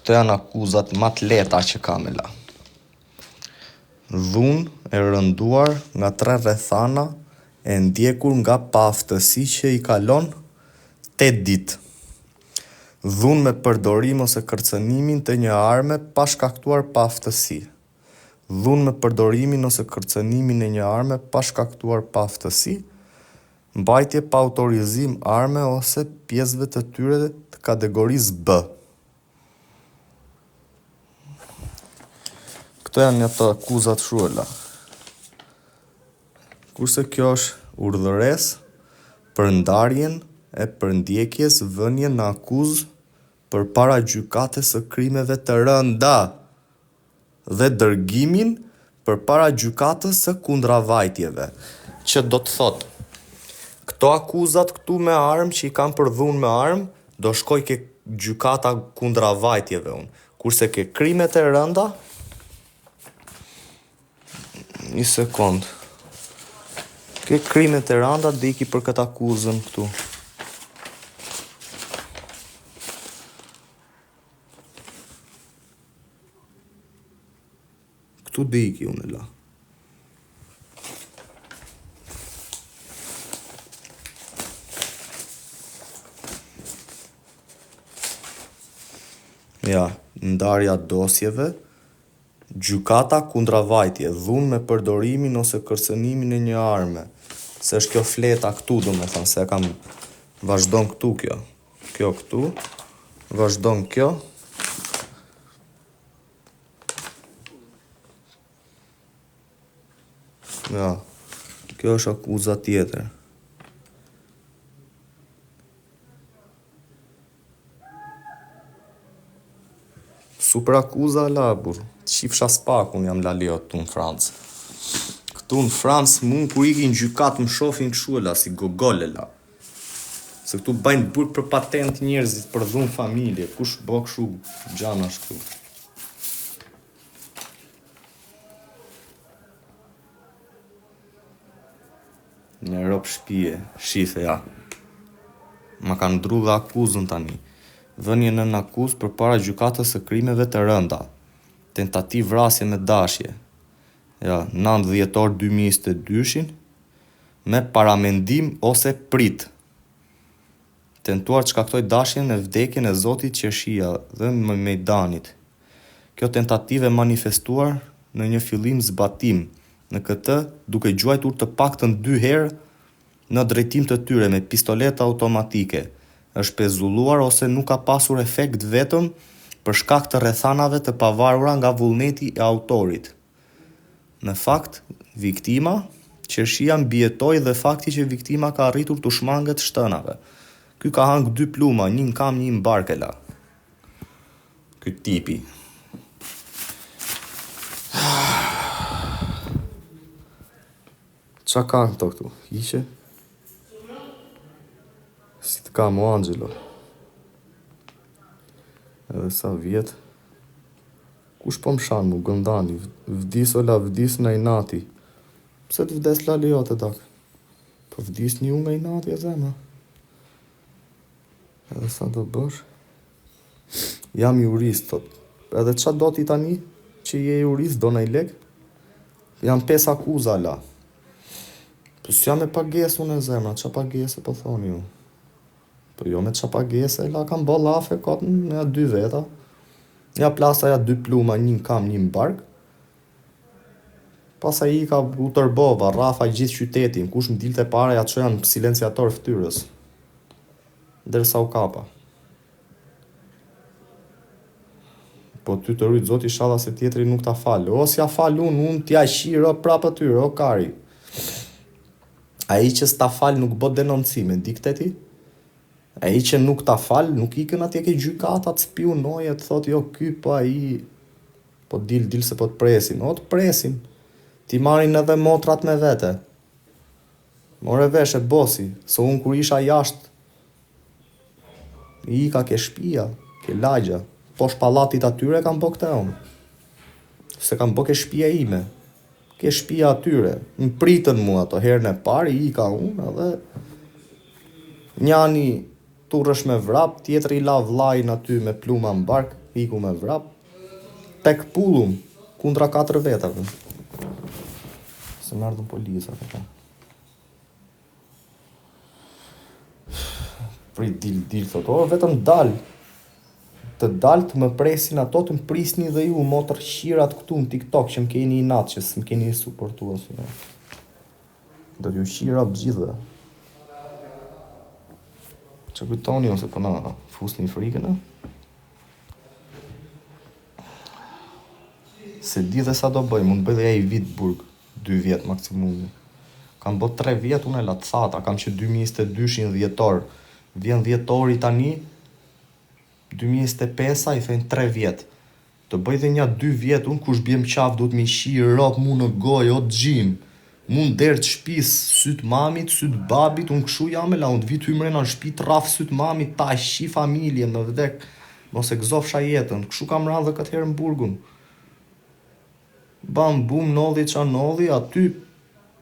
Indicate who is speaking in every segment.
Speaker 1: Këto janë akuzat ma të lehta që kam e la. Dhunë e rënduar nga tre rrethana e ndjekur nga paaftësi që i kalon 8 ditë. Dhunë me përdorim ose kërcënimin të një arme pa shkaktuar paaftësi. Dhunë me përdorimin ose kërcënimin e një arme pa shkaktuar paaftësi. Mbajtje pa autorizim arme ose pjesëve të tyre të kategorisë B. Këto janë ato akuzat shuela. Kurse kjo është urdhëresë për ndarjen e përndjekjes vënien në akuzë përpara gjykatës së krimeve të rënda dhe dërgimin përpara gjykatës së kundravajtjeve, që do të thotë, këto akuzat këtu me armë që i kam për dhunë me armë, do shkoj ke gjykata kundravajtjeve unë. Kurse ke krimet e rënda, një sekond. Ke krimet e rënda do iki për këtë akuzën këtu. Këtu do iki unë la. Ja, ndarja dosjeve, gjykata kundravajtje, dhunë me përdorimin ose kërcënimin e një arme. Se është kjo fleta këtu, do me thënë, se e kam vazhdon këtu kjo. Kjo këtu, vazhdon kjo. Ja, kjo është akuza tjetër. Super akuza la, burr. Qifsha spakun jam lalio këtu në Francë. Këtu në Francë, mu kur iki në gjykatë më shofin kështu e la, si gogol e la. Se këtu bajnë burg për patent njerëzit, për dhunë familje, kush bo kështu gjanash këtu. Një rob shpije, shife ja. Ma kanë ndru dhe akuzën tani. Vënie nën akuzë përpara gjykatës së krimeve të rënda. Tentativë vrasje me dashje. Ja, 9 dhjetor 2022-shin, me paramendim ose prit. Tentuar të shkaktoj dashjen e vdekjen e Zotit Qershia dhe Mejdanit. Kjo tentativë e manifestuar në një fillim zbatim, në këtë duke gjuajtur të paktën dy herë në drejtim të tyre me pistoleta automatike, është pezulluar ose nuk ka pasur efekt vetëm për shkak të rrethanave të pavarura nga vullneti i autorit. Në fakt, viktima, Qershia mbijetoi dhe fakti që viktima ka arritur t'u shmanget shtënave. Ky ka hangë dy pluma, një në kam, një në bark e la. Ky tipi. Ça kanë këto këtu? Hiqe? Si të kam o Angelo? Edhe sa vjet? Kush po më shan mu, gëndani, vdis o la vdis nga inati. Pse të vdes lali jote dak? Po vdisni ju nga inati e zemra. Edhe sa do bësh? Jam jurist, thot. Edhe ça do ti tani që je jurist, do naj lek? Jam pesë akuza la. Po s'jam me pagesë unë e zemra, ça pagese po thoni ju? Po jo me ça pagese, la kam bo llafe kot me dy veta. Ja plasa ja dy pluma, një në kam, një në bark. Pastaj ika u tërbova, rrafa gjithë qytetin, kush më dilte para ja çoja në silenciator fytyrës. Derisa u kapa. Po ty të rujt zoti ishalla se tjetri nuk ta fal. O s'ja fal unë, unë t'ja qiro prapë aty, o kari. Ai që s'ta fal nuk bë denoncime, di këtë ti? Ai që nuk ta fal, nuk ikën atje ke gjykata të spiunoje, të thotë jo ky po ai po dil dil se po të presin. O të presin. T'i marrin edhe motrat me vete. More vesh e bosi, se unë kur isha jashtë i ika ke shpia, ke lagja. Poshtë pallatit atyre kam bo këtë unë. Se kam bo ke shpia ime. Ke shpia atyre. Më pritën mua ato herën e parë, i ika unë edhe njani turresh me vrap, tjetri i la vllajin aty me pluma në bark. Iku me vrap. Tek pullum, kundra katër vetave. Se më erdhën policat ata. Prit dil dil thot, o vetëm dal. Të dal të më presin ato të më prisni dhe ju motër qirat këtu në TikTok që më keni inat që s'më keni suportuar asnjëherë. Do t'ju qi rob gjithëve. Që kujtoni ose po na fusni frikën, a? Se di dhe sa do bëj, mund të bëj dhe ja i vit burg, dy vjet maksimumi. Kam bo tre vjet unë e la të thata, kam që 2022-shin dhjetor. Vjen dhjetori tani, 2025-a i thejnë tre vjet. Të bëj dhe nja dy vjet unë kush bie m'qafë duhet me i qi rob mu në gojë o xhim mu në derë të shpisë syt mamit syt babit unë kshu jam e la unë të vi të hy mrena në shpi të rraf syt mamit ta qi familjen me vdek mos e gëzofsha jetën kshu kam ra dhe këtë herë në burg unë bam bum ndodhi ça ndodhi aty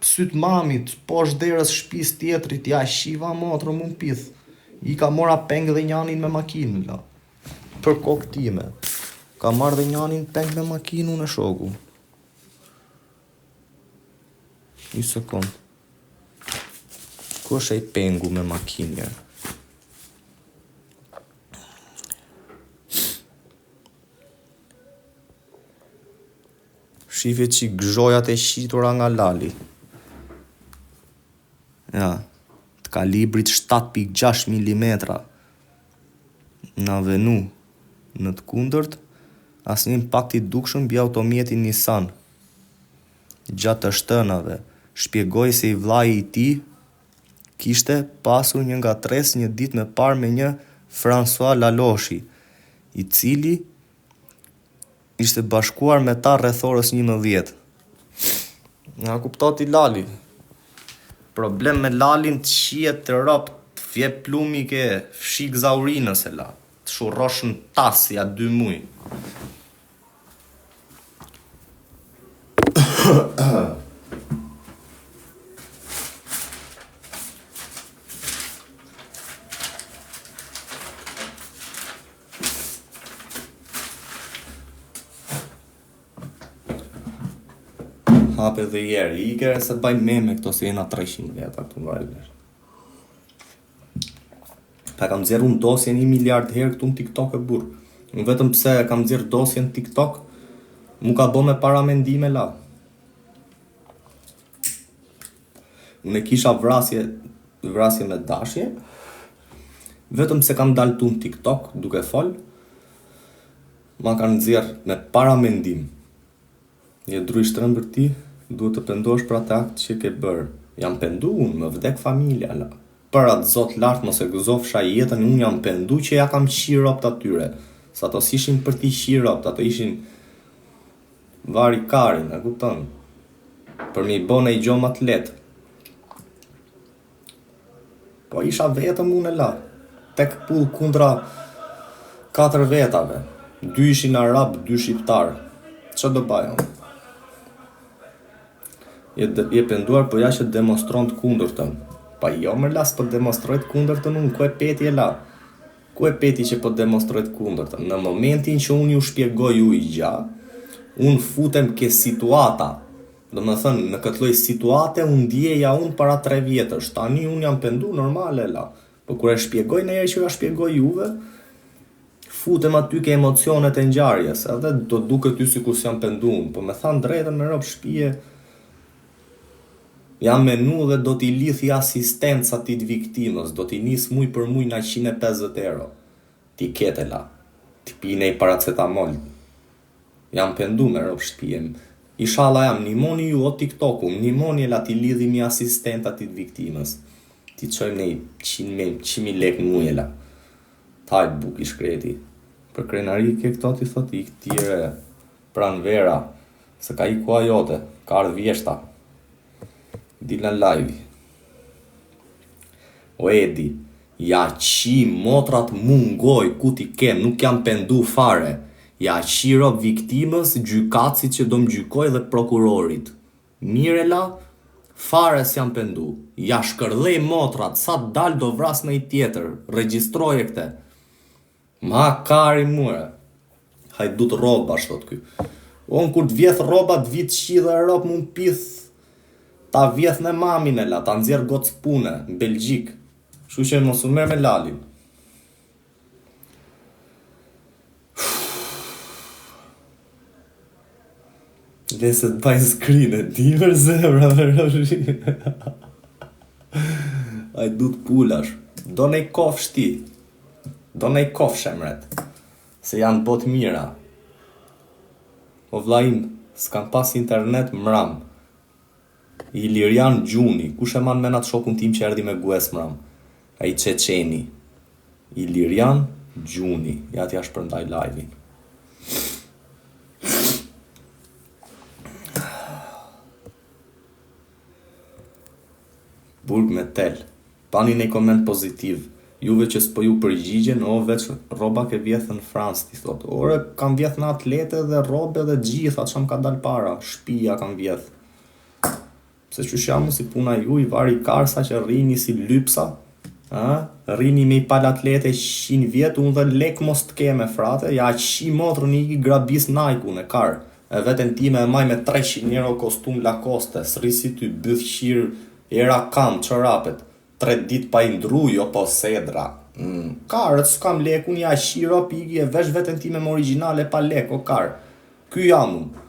Speaker 1: syt mamit poshtë derës shpisë tjetrit ja qiva motrën mu n'pith i ka mora peng dhe njanin me makinë la. Për kokë time. Kam marrë dhe njanin peng me makinë unë e shoku. Një sekond. Ku është ai pengu me makinë njerë? Shife që gëzhojat e qitura nga Lali. Ja, të kalibrit 7.6 mm. Në avenu, në të kundërt, asnjë impakt i dukshëm mbi automjetin Nissan. Gjatë të shtënave, shpjegoi se i vëllai i tij kishte pasur një ngatërresë një ditë më parë me një François Laloshi, i cili ishte bashkuar me ta rreth orës 11. Na kupto ti Lali. Problem me Lalin të qiet të rob të fje plumi ke fshikëza urinës e la. Të shurrosh në tas ja dy muj. Hape dhe jerë, i kere se bajnë meme këto se jena 300 veta këtu në live. Pa kam nxjerrë unë dosjen një miliard herë këtu në TikTok e burr. Unë vetëm pse kam nxjerrë dosjen në TikTok, mu ka bo me paramendime la. Unë e kisha vrasje, vrasje me dashje, vetëm pse kam dalë tu në TikTok duke fol, ma kanë nxjerr me paramendim. Je dru i shtrembër ti, duhet të pendohesh për atë akt që ke bërë. Jam pendu unë, më vdek familja la. Për atë zot lart mos e gëzofsha jetën, unë jam pendu që ja kam qi robt atyre. Se ato s'ishin për t'i qi robt, ato ishin Vari karin, e kupton? Për me i bo naj gjo ma të lehtë. Po isha vetëm unë e la. Tek pull kundra katër vetave. Dy ishin arab, dy shqiptar. Ç'a do baj unë? Je, je penduar, po ja që demonstron të kundërtën. Pa jo më la, s'po demonstroj të kundërtën unë, ku e peti e la? Ku e peti që po demonstroj të kundërtën? Në momentin që unë ju shpjegoj ju i gja, unë futem ke situata. Domethënë, në këtë lloj situate unë ndjeja unë para tre vjetësh. Tani unë jam pendu normale la. Po kur e shpjegoj në herë që ja shpjegoj juve, futem aty ke emocionet e ngjarjes, edhe do duket ty sikur s'jam pendu unë, po me thanë drejtën me rob shpije, Jam menu dhe do t'i lidhi asistencë atij të viktimës, do t'i nis muj për muj na 150 euro. T'i kete la. T'i pi nej paracetamol. Jam pendu me rob shtëpie. Ishalla jam, nimoni ju o TikToku, nimoni e la t'i lidhim një asistent atij të viktimës. T'i çojmë nej 100 100.000 lekë në muj e la. Taj buk i shkreti. Për krenari ke këto ti thot ik ti re. Pranvera, se ka ik koha jote, ka ardhë vjeshta. Dil në live. O Edi, ja qi motrat mu n'gojë, ku t'i kem, nuk jam pendu fare. Ja qi rob viktimës, gjykatësit që do më gjykoj dhe prokurorit. Mirë e la, fare s'jam pendu. Ja shkërdhej motrat, sa dal do vras në i tjetër, regjistroje këte. Ma kari mure. Hajdut rrobash thot ky. O unë kur të vjedh rroba të vi të qi dhe rob mu pith ta vjedh me mamin e la, ta nxjerr gocë pune në Belgjikë. Kështu që mos u merr me Lalin. Le se të bajnë screen e di për zemra me rëshi. Hajdut pulash. Do nej kofsh ti. Do nej kofsh emret. Se janë bot mira. O vlla im, s'kam pas internet mram. Ilirian Gjuni, kush e man men atë shokun tim që erdhi me gues mram? Ai çeçeni. Ilirian Gjuni, ja t'ja shpërndaj live-in. Burg me tel. Pani nej koment pozitiv. Juve që s'po ju përgjigjen, o veç rroba ke vjedh në Francë ti thot. Ore kam vjedh në atlete dhe rrobe dhe gjitha ça më ka dal para, shpia kam vjedh. Pse qysh jam unë si puna juj, vari karsa që rrini si lypsa, ë? Rrini me i pal atlete 100 vjet, unë dhe lek mos të kem e frate, ja qi motrën i grabis Nike-un e kar. E veten time e maj me 300 euro kostum Lacoste, s'rri si ty, bythqir era kam, çorapet. Tre ditë pa i ndru, jo po sedra. Mm, karët s'kam lek, unë ja qi rob iki e vesh veten time me origjinale pa lek, o kar. Ky jam unë.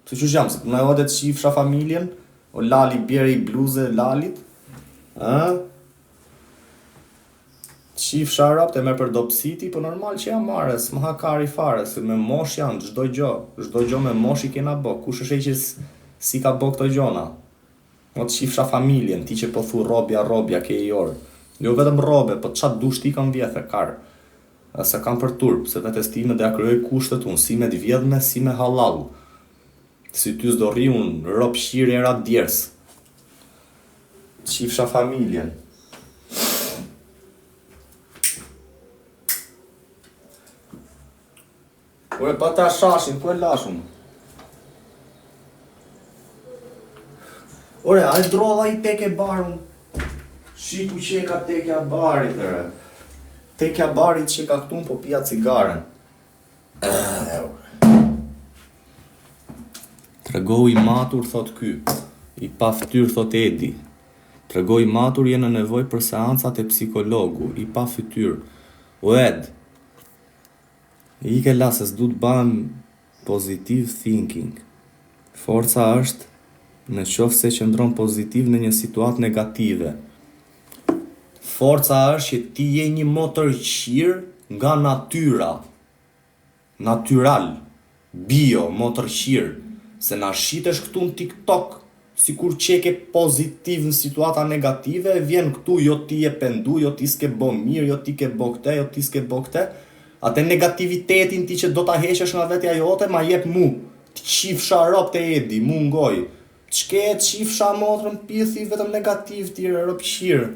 Speaker 1: Se qysh jam, se puna jote të qifsha familjen, o lali bjere i bluze lalit, ë? Qifsha robt e merr për dobësi ti, po normal që jam marre, s'më ha kari fare, se me mosh janë çdo gjë, çdo gjë me mosh i kena bo, kush është ai që s'i ka bo këto gjona? O të qifsha familjen, ti që po thu robja robja ke i orë. Jo vetëm rrobe, po ça dush ti kam vjedh e kar. E s'e kam për turp, se vetes time do ja krijoj kushtet unë, si me të vjedhme, si me hallall. Si ty s'do rri unë, rob qir era djersë. Qifsha familjen. Ore pa ta shashin, ku e lash unë? Ore, a e drodha i teke barun? Shi ku që e ka tekja barit, ore. Tekja barit që ka këtu, po pija cigaren. Trego i matur, thot ky. I pa fytyr, thot Edi. Trego i matur, je në nevojë për seancat e psikologu. I pa fytyr. O Ed, ike la se s'du të bëhem positive thinking. Forca është në qoftë se qëndron pozitiv në një situatë negative. Forca është që ti je një motërqir nga natyra. Natyral, bio, motërqir. Se na shitesh këtu në TikTok, sikur që ke pozitiv në situata negative, e vjen këtu jo ti je pendu, jo ti s'ke bo mirë, jo ti ke bo këte, jo ti s'ke bo këte. Atë negativitetin ti që do ta heqësh nga vetja jote, ma jep mu. Të qifsha rob të Edi, mu ngoj. Ç'ke qifsha motrën pithi vetëm negativ ti re rob qir.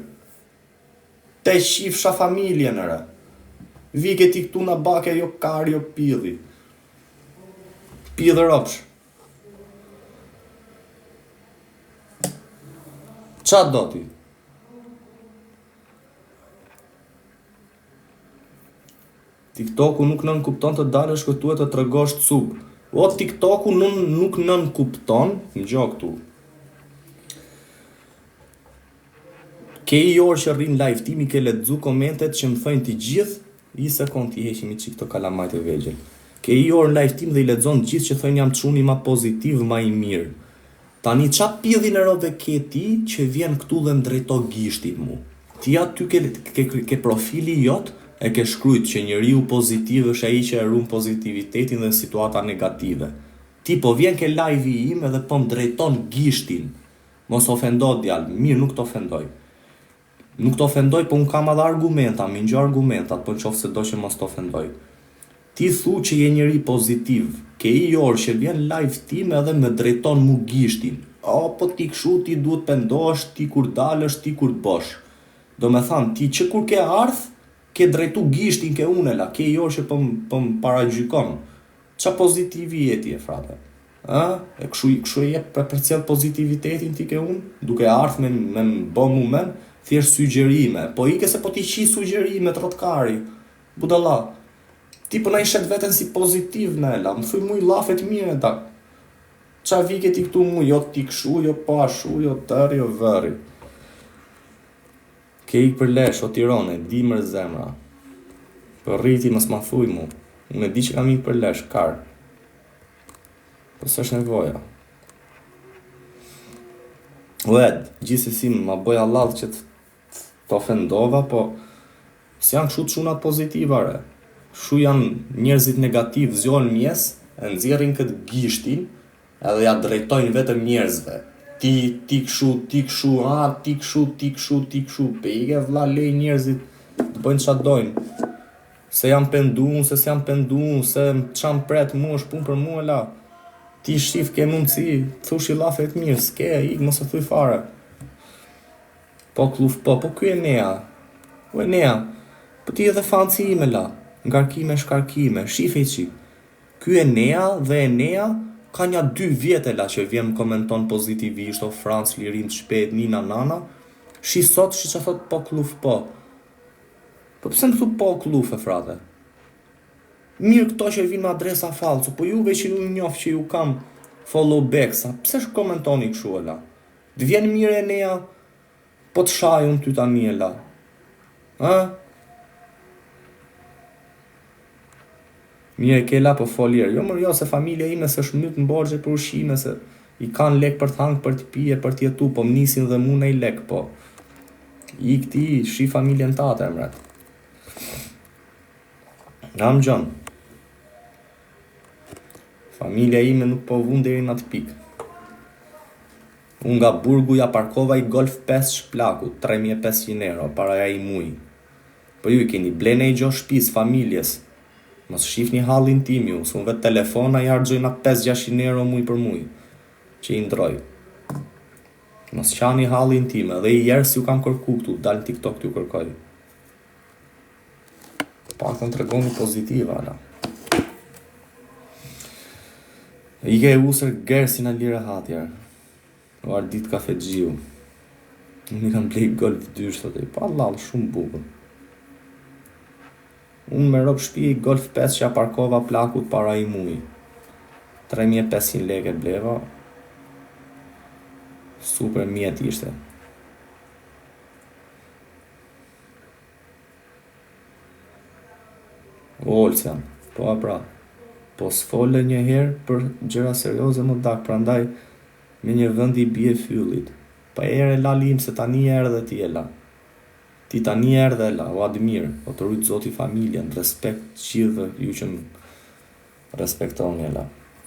Speaker 1: Te qifsha familjen re. Vike ti këtu na bake jo kar jo pidhi. Pidh robsh. Qa do ti? TikToku nuk nënkupton të dalësh këtu e të tregosh cub. O TikToku nuk, nuk nënkupton, më këtu. Ke i orë që rrin live tim i ke lexu komentet që më thojnë të gjithë, i sekond i heqim i çik këto kalamajt e vegjël. Ke i orë në live tim dhe i lexon të gjithë që thojnë jam çuni ma pozitiv, ma i mirë. Tani qa pidhin e robe ke ti që vjen këtu dhe më drejto gishtin mu? Ti aty ke, ke, ke profili jot e ke shkrujt që njeriu pozitiv është ai që e ruan pozitivitetin dhe në situata negative. Ti po vjen ke live-i im edhe po më drejton gishtin. Mos ofendo djalë, mirë nuk të ofendoj. Nuk të ofendoj, po unë kam edhe argumenta, mi ngjo argumentat, po në qoftë se do që mos të ofendoj. Ti thu që je njeri pozitiv, ke i orë që vjen live tim edhe më drejton mu gishtin. O, po ti kshu, ti duhet pendohesh, ti kur dalësh, ti kur të bosh. Do me thanë, ti që kur ke ardh, ke drejtu gishtin ke une la, ke i orë që po më po më paragjykon. Qa pozitivi je ti e frate? Ë? E kshu kshu e jep për përcjell pozitivitetin ti ke unë, duke ardh me me më bë mu men, thjesht sugjerime. Po ike se po ti qi sugjerime trotkari. Budalla. Ti po na i shet veten si pozitiv ne la, më thuj mu i llafe të mire dak. Ça vike ti këtu mu, jo ti kshu, jo po ashu, jo tërri, jo vërri. Ke ik për lesh, o Tirone, di mër zemra. Po rriti mos ma thuj mu. Unë e di që kam ik për lesh, kar. Po s'është nevoja. O Ed, gjithsesi ma bëj hallall që të të ofendova, po s'janë kështu çunat pozitiva re. Kështu janë njerëzit negativ, zgjohen mëngjes, e nxjerrin këtë gishtin edhe ja drejtojnë vetëm njerëzve. Ti, ti kshu, ti kshu, a, ti kshu, ti kshu, ti kshu. Pe ike vlla lej njerëzit të bëjnë ça dojnë. Se jam pendu unë, se s'jam pendu unë, se ça më pret mu është punë për mua la. Ti shif ke mundësi, thush i llafe të mirë, s'ke, ik mos e thuj fare. Po klluf po, po ky Enea. O Enea, po ti edhe fansi ime la. Ngarkime shkarkime, shife i çik. Ky Enea dhe Enea ka nja dy vjet e la që vjen më komenton pozitivisht o Franc lirim të shpejt nina nana. Shi sot shi ça thot po klluf po. Po pse më thu po kllufe frate? Mirë këto që vinë me adresa fallco, po juve që ju njoh që ju kam follow back sa, pse komentoni kështu e la? Të vjen mirë Enea, po të shaj unë ty tani e la. Ë? Mirë e ke la po fol herë. Jo mër jo se familja ime s'është myt në borxhe për ushqime se i kanë lek për të hangë, për të pije, për të jetu, po më nisin dhe mu nej lek, po. Ik ti, shi familjen tate, mret. Nam gjon. Familja ime nuk po vun deri në atë pikë. Unë nga burgu ja parkova i Golf 5 plaku, 3500 euro, para ja i muj. Po ju i keni ble nej gjo shpis familjes. Mos shifni hallin tim ju, se unë vetë telefona i harxhoj na 5-600 euro muj për muj, që i ndroj. Mos qani hallin tim, edhe i herë s'ju kam kërku këtu, dal në TikTok t'ju kërkoj. Paktën tregoni pozitiva, la. Ike e usër gersin a lira hatjer. O Ardit kafexhiu. Unë i kam blej Golf 2, thotë, pa lall, shumë bukur. Unë me rob shtëpi i Golf 5 që ja parkova plakut para i muj. 3500 lekë e bleva. Super mjet ishte. Olsian, po a pra. Po s'fole një herë për gjëra serioze më dak, prandaj me një vend i bie fyllit. Pa ere lali im se tani erdhe ti e la. Ti tani erdhe e la, o Admir, o të rujt zoti familjen, respekt të gjithëve ju që më respektoni e la.